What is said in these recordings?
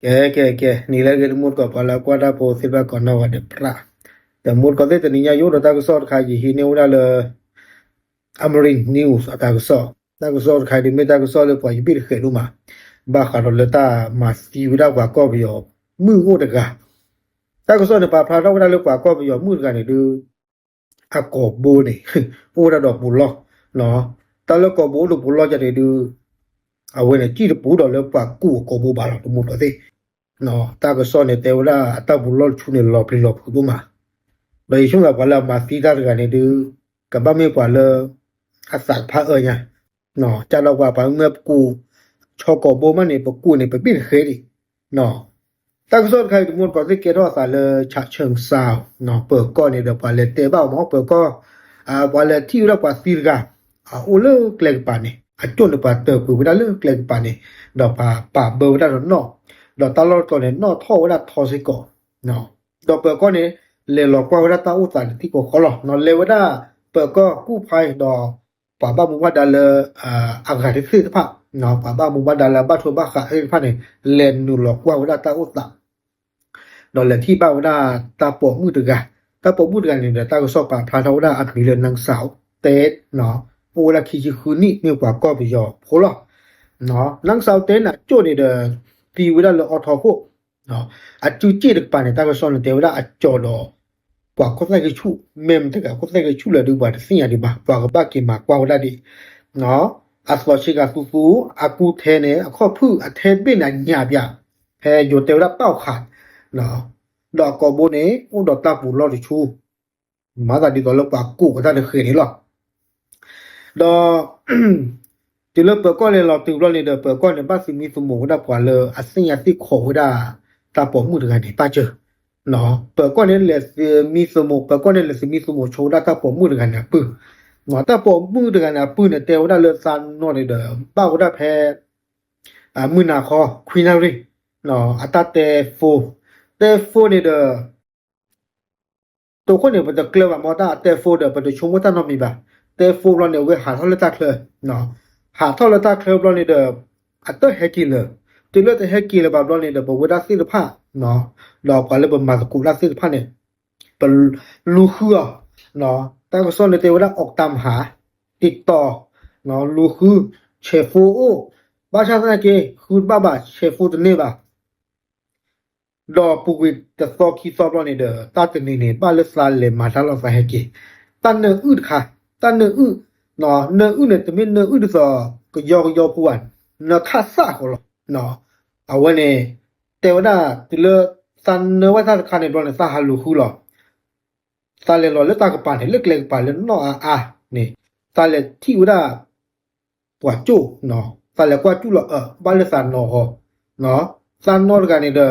ကဲ ကဲ ကဲ နံၤလၢအဂ့ၤ တမူတကိး ပှၤလၢအကွၢ်တၢ်ဖိသ့ၣ်တဖၣ်ကိးနီၢ်ဂၤဒဲး ပြး တမူတကိးသ့ၣ် တနံၤညါယအိၣ်ဒီးတၢ်ကစီၣ်တခါ ယဟံးန့ၢ်ဝဲဒၣ်လၢ Amarin News အတၢ်ကစီၣ်, တၢ်ကစီၣ်တခါဒုး မ့ၢ်တၢ်ကစီၣ်လၢပှၤယဘ့ၣ်တဃဲးဒိၣ်မး, ဘၣ်ဃးဒီးလၢတၢ်မၤသံဝဲဒၣ်ပှၤကီၢ်ပယီၤမုၣ်အိၣ်တဂၤ, တၢ်ကစီၣ်န့ၣ် ပာ်ဖျါထီၣ်ဝဲဒၣ်လၢပှၤကီၢ်ပယီၤမုၣ်တဂၤန့ၣ်ဒုး အကိာ်ဘိန့ၣ် အိၣ်ဝဲဒၣ်ဒီးပူၤလီၢ်, တၢ်လၢကိာ်ဘိအိၣ်ဒီးပူၤလီၢ်ယၤန့ၣ်ဒုး အဝဲန့ၣ် စံၣ်တပူၤဒီးလၢပှၤကူၣ်အကိာ်ဘိဘၣ်လီၤ တမူတကိးသ့ၣ်, တၢ်ကစီၣ်န့ၣ် တဲဝဲဒၣ်အတၢ်ပူၤလီၢ်တဆူန့ၣ် လီၤပျံၤလီၤဖုးဒိၣ်မး, ဒီးယဆိကမိၣ်ပှၤလၢအမၤသံတၢ်တဂၤန့ၣ်ဒုး ကဘၣ်မ့ၢ်ပှၤလၢ အသးကဖးအၢညါ, ကဒီးပှၤပှၤမ့ၢ်ပကူၣ် ဆီကိာ်ဘိမးန့ၣ် ပကူၣ်န့ၣ် ပဘ့ၣ်တဃဲးဒံး, တၢ်ကစီၣ်တခါအံၤ တမူတကိးသ့ၣ် ကဲထီၣ်အသးလၢ ဆးဆၢကစၢ် ပၢၤကီၢ်န့ၣ်ဒီး ပှၤလဲၤတဲဘၣ်အီၤမး ပၢၤကီၢ်, ပှၤလဲၤထံၣ်ဝဲဒၣ်ပှၤသံတဂၤ အအိၣ်လၢကျဲကပၤန့ၣ် အကၠိၣ်န့ၣ် ပှၤတၢၢ်ကွံာ်ဝဲဒၣ်လၢကျဲကပၤန့ၣ်, ဒီးပှၤပာ်ဘၢဝဲဒၣ်ဒီးနီၣ်, ဒီးတၢ်လီၢ်တတီၤန့ၣ် နီၣ်ထီၣ်ဝဲဒၣ်ထီစ့ၢ်ကီး, ဒီးပၢၤကီၢ်န့ၣ် လဲၤလီၤကွၢ်ဝဲဒၣ်တၢ်အိၣ်သးန့ၣ် ထံကီၢ်ဃီလီၤ, လဲၤဝဲဒၣ်ပၢၤကီၢ်ကူၣ်ဖးဒီး ပှၤဘၣ်မူဘၣ်ဒါလၢ အဂၤတသ့ၣ်တဖၣ်, ပှၤဘၣ်မူဘၣ်ဒါလၢအဘၣ်ထွဲဘၣ်ဃးသ့ၣ်တဖၣ်န့ၣ် လဲၤနုာ်လီၤကွၢ်ဝဲဒၣ်တၢ်အိၣ်သး ဒီးလဲၤထံၣ်ဘၣ်ဝဲဒၣ်တၢ်ပိာ်မုၣ်တဂၤ, တၢ်ပိာ်မုၣ်တဂၤန့ၣ်ဒီး တၢ်ကစီၣ်ပာ်ဖျါထီၣ်ဝဲဒၣ်အမံၤလၢ နၢ်စၢ်အိၣ်တဲ, အိၣ်ဝဲဒၣ်ခံဆံဃုနံၣ် မ့ၢ်ပှၤကီၢ်ပယီၤဖိလီၤ, နၢ်စၢ်အိၣ်တဲန့ၣ် အကၠိၣ်န့ၣ်ဒီး သံဝဲဒၣ်လၢအီထီခိၣ်, အစုစ့ၣ်တကပၤန့ၣ် တၢ်ကစီၣ်န့ၣ် တဲဝဲဒၣ်အကၠီၤဒီး ပှၤခိၣ်သၣ်ဂ့ၤဆူၣ်, မ့ၢ်မတၤတဂၤခိၣ်သၣ်ဂ့ၤဆူၣ်လဲၣ်ဒုး ပှၤတသ့ၣ်ညါဒံးဘၣ်, ပှၤကဘၣ်က့ၤမၤကွၢ်ဝဲဒၣ်ဒံး, အသီဆ့ကၤသူသူ, အကူထဲန့ၣ် အခီၣ်ဖုၣ်အထဲတဘ့ၣ်န့ၣ် အညၣ်ပၠး, ဖဲယိၤတဲဝဲဒၣ်ပၢ်ခး, ဒီးအကိာ်ဘိန့ၣ် အိၣ်ဒီးတၢ်ပူၤလီၢ်တဆူ, မၤသးဒ်သိးလၢပှၤကူၣ်အတၢ်တဃဲးန့ၣ်လီၤ. ဒီး တုၤလၢပၢၤကီၢ်လဲၤလီၤတုၤဘျီန့ၣ်ဒီး ပၢၤကီၢ်န့ၣ် ဘၣ်သမံသမိးဝဲဒၣ်ပှၤလၢအသ့ၣ်ညါသ့ၣ်ခိးဝဲဒၣ် တၢ်ပိာ်မုၣ်တဂၤန့ၣ် ပၢ်စၢၤ, ပၢၤကီၢ်န့ၣ်လဲၤသမံသမိး, ပၢၤကီၢ်န့ၣ်လဲၤသမံသမိးဆိဝဲဒၣ်တၢ်ပိာ်မုၣ်တဂၤန့ၣ်အပုၢ်, တၢ်ပိာ်မုၣ်တဂၤန့ၣ်အပုၢ်န့ၣ် တဲဝဲဒၣ်လၢသးနီၢ်န့ၣ်ဒီး ဘၣ်ဝဲဒၣ်ဖဲ မုၢ်နၤခီ ခွံနၣ်ရံၣ်, အတၢ်တဲ phone, တဲ phone န့ၣ်ဒီး တိခိၣ်န့ၣ် ပတကျၢၤဘၣ်မ့ၢ်တၢ်တဲ phone ဒီး ပတဆိကမိၣ်တၢ်နီတမံၤဘၣ်, တဲ phone ဘျီန့ၣ် အဝဲဟးထီၣ်လၢတၢ်ချၢ, ဟးထီၣ်လၢတၢ်ချၢဘျီန့ၣ်ဒီး အတဟဲက့ၤလၢၤ, တုၤလၢတဟဲက့ၤလၢၤဘၣ်ဘျီန့ၣ်ဒီး ပဝဲဒၣ်သ့ၣ်တဖၣ် ဒီးပှၤလၢပမၤသကိးတၢ်သ့ၣ်တဖၣ်န့ၣ် ပလူၤဃုအီၤ, တၢ်ကစီၣ်န့ၣ်တဲဝဲဒၣ် အီၣ်တၢ်မဟါ, တံာ်တီၤ, လူၤဃု, ဆဲး phone အိၣ်, ဘၣ်ဆၣ်သနာ်က့ ဃုတဘၣ်ဘၣ် ဆဲး phone တန့ၢ်ဘၣ် ဒီးပူၤကွံာ်တသီခံသီဘျီန့ၣ်ဒီး တၢ်တနံၤန့ၣ် ဘၣ်လၢသးလဲၤမၤတၢ်လီၤသးဟဲက့ၤ, တၢ်နၢအုၣ်တခါ, တၢ်နၢအုၣ်, နၢအုၣ်န့ၣ် တမ့ၢ်နၢအုၣ်ဒ်သိး ကယီကယီဖိဘၣ်, နၢခၣ်သၣ်ဃီလီၤ. အဝဲန့ၣ် တဲဝဲဒၣ်တုၤလၢ သးနၢဝဲတၢ်တခါန့ၣ်ဘျီန့ၣ် သးဟးလူၤဃုလီၤ. သးလဲၤလီၤလၢတၢ်ကပၤန့ၣ် လၢကျဲကပၤလၢနီၢ်အါအါန့ၣ် သးလဲၤထံၣ်ဝဲဒၣ် ပှၤကၠိၣ်, သးလဲၤကွၢ်ကၠူၣ်လီၤအၢ ဘၣ်လၢသးနီၢ်ဃီ, သးနီၢ်တဂၤန့ၣ်ဒီး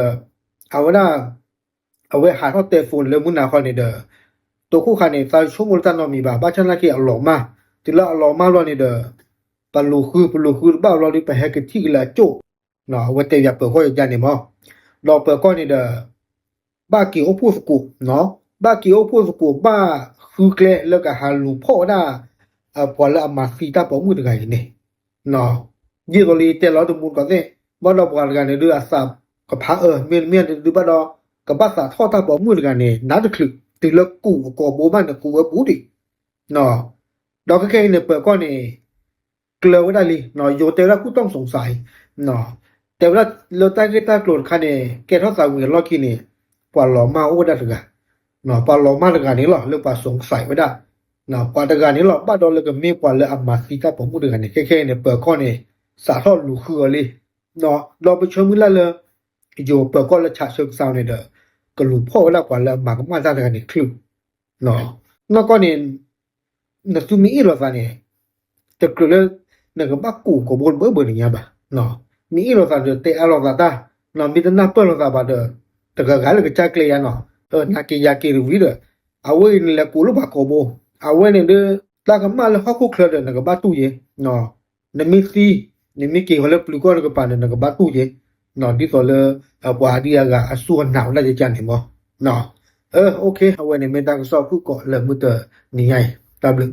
အဝဲဒၣ် အဝဲဟးထီၣ်တဲ phone လၢမုၢ်နၤခီန့ၣ်ဒီး တိခိၣ်ခါန့ၣ် သးဆိကမိၣ်လၢတၢ်နီတမံၤဘၣ် ဘၣ်ဆၣ်သနာ်က့အလီၤမၢ်, တုၤလၢအလီၤမၢ်ဘျီန့ၣ်ဒီး ပလူၤဃု ပလူၤဃုတဘၣ်ဘျီဒီး ပဟဲကထံၣ်က့ၤလၢအကၠိၣ်, အဝဲတဲယၤပၢၤကီၢ်ယကါန့ၣ်မး, ဒီးပၢၤကီၢ်န့ၣ်ဒီး ဘၣ်က့ၤအိၣ်ဖှိၣ်သကိး, ဘၣ်က့ၤအိၣ်ဖှိၣ်သကိး ဘၣ်ဃုကျဲလၢကဟးလူၤဖီၣ်ဝဲဒၣ် ပှၤလၢအမၤသံတၢ်ပိာ်မုၣ်တဂၤအံၤန့ၣ်, ဒ်သိးလၢယတဲလီၤတမူတကိးသ့ၣ်, ဘၣ်ဒီးပှၤတဂၤန့ၣ်ဒုးအသးကဖးအၢ မ့တမ့ၢ်ဒုးဘၣ်ဒီး ကဘၣ်သးထီၣ်တၢ်ပိာ်မုၣ်တဂၤန့ၣ် နးတချုး တုၤလၢကူၣ်အကိာ်ဘိဘၣ်န့ၣ် ကူၣ်ဝဲပူၤဒံး ဒီးခဲခဲအံၤန့ၣ် ပၢၤကီၢ်န့ၣ် ကျၢၤဝဲဒၣ်လံ, ယိၤတဲဝဲဒၣ် ကူၣ်တီၢ်စူးစးအံၤ, တဲဝဲဒၣ်လၢတၢ်ဂ့ၢ်တၢ်ကျိၤတခါန့ၣ် ကဲထီၣ်သးဝံၤအလီၢ်ခံန့ၣ် ပှၤလီၤမၢ်အိၣ်ဝဲဒၣ်တဂၤ, ပှၤလီၤမၢ်တဂၤန့ၣ်လီၤ လၢပှၤစူးစးဝဲဒၣ်, ပှၤတဂၤန့ၣ်လီၤ ဘၣ်ဒီးလၢကမ့ၢ်ပှၤလၢအမၤသံတၢ်ပိာ်မုၣ်တဂၤန့ၣ် ခဲခဲအံၤန့ၣ် ပၢၤကီၢ်န့ၣ် စးထီၣ်လူၤဃုအီၤလံ, ဒီးပဆၢမုၢ်လၢ်လၢ ယိၤပၢၤကီၢ်လၢဆးဆၢကစၢ်န့ၣ်ဒီး ကလူၤဖီၣ်ဝဲဒၣ်ပှၤလၢအမၤကမၣ်တၢ်တဂၤန့ၣ်ချုး နီၢ်ကီၢ်န့ၣ် နသုမ့ၢ်အ့ၣ်လိာ်သးန့ၣ် တကြၢးလၢ နကဘၣ်ကူၣ်ကိာ်ဘိတဘၢဘၢတညါဘၣ်. မ့ၢ်အ့ၣ်လိာ်သးဒီးတဲအါလိာ်သးတၢ်, မ့ၢ်တနၢ်ပၢၢ်လိာ်သးဘၣ်ဒီး တဂၤဂၤလၢကစၢ်ကျဲယါနီၤ, နၤက့ၤယၤက့ၤတဝံၤဒီး အဝဲအံၤနလဲၤကူၣ်လၢပှၤကိာ်ဘိ, အဝဲန့ၣ်ဒီး တၢ်ကမၣ်လၢဟီၣ်ခိၣ်ချၢဒီး နကဘၣ်တူၢ်ယဲ, နမ့ၢ်သံ, နမ့ၢ်က့ၤဃီၤလၢပျုၤကီၢ်တကပၤန့ၣ် နကဘၣ်တူၢ်ယဲ, ဒ်သိးလၢ ပှၤဒ်အဂၤအစူၢ်အနာ်ဝဲဒၣ်ယကန့ၣ်မး. အဝဲန့ၣ် မ့ၢ်တၢ်ကစီၣ်ဖုၣ်ကိာ်လၢမုၢ်တနံၤညါအံၤ, တၢ်ဘျုး